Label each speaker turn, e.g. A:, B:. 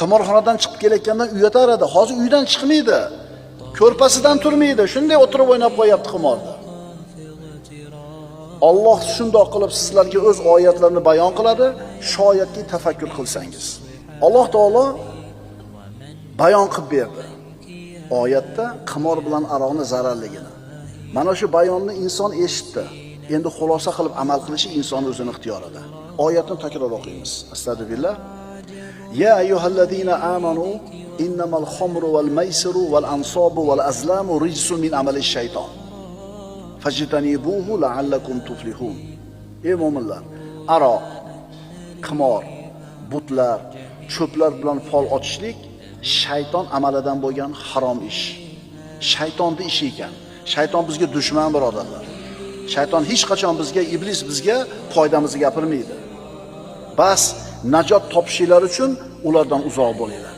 A: Qimorxonadan chiqib kelayotgandan uyatar edi. Hozir uydan chiqmaydi. Ko'rpasidan turmaydi. Shunday o'tirib o'ynab qo'yapti qimorda. Alloh shundoq qilib sizlarga o'z oyatlarini bayon qiladi, shoyatki tafakkur qilsangiz. Alloh taolo bayon qilib berdi. Oyatda qimor bilan aroqni zararligini. Mana shu bayonni inson eshitdi. Endi xulosa qilib amal qilishi inson o'zini ixtiyorida. Oyatni takror o'qiymiz. Astagfirullah. Ya ayyuhallazina amanu innamal xamru val maysiru val ansobu val azlamu rijsun min amali shayton. Fajtanibuhu la'allakum tuflihun. Ey mo'minlar, aroq, qimor, butlar, cho'plar bilan fol ochishlik shayton amalidan bo'lgan harom ish. Shaytonni ishi ekan. Shayton bizga dushman, birodarlar. Shayton hech qachon bizga, iblis bizga foydamizni gapirmaydi. Bas najot topishinglar uchun ulardan uzoq bo'linglar.